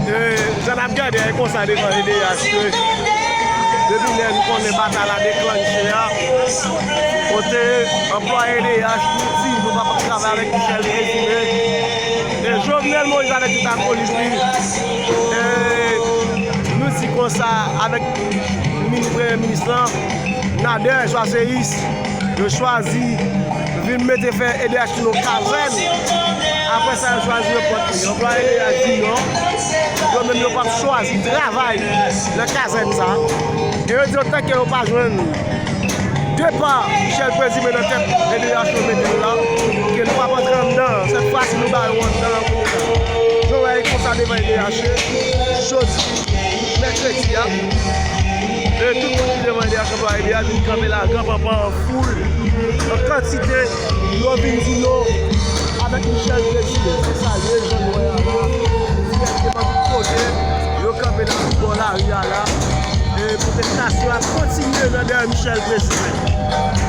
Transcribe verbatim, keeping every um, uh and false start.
Jan n ap gade a, e konsa devan E D H ke depi lè nou konnen batay la deklanche a, kote anplwaye E D H nou di nou p ap travay avèk Michel Désiré. E Jovenel Moïse avèk tout akolit li, e nou di konsa avèk min-, premye minis lan, Nader Joasséus, yo chwazi vin mete fè E D H sou yon kazèn. Apre sa, yo chwazi yo pòt li. Anplwaye E D H di non. Yo menm yo p ap chwazi travay nan kazèn sa. E yo di yo tanke yo pa jwenn depa Michel Présumé nan tèt E D H yo mete yo la, ke nou p ap antre anndan. Sèt fwa si nou ba yo anndan an kounye a. Yo wè e konsa devan E D H jodi mèkredi a. E tout moun ki devan E D H anplwaye E D H vin kanpe la, gran panpan an foul, an kantite, yo vin di yo avèk Michel Présumé. Se sa l ye, jan nou wè a la. Direkteman tout kote, yo kanpe nan tout bò lari a la. E pwotestasyon ap kontinye nan dèyè Michel Présumé.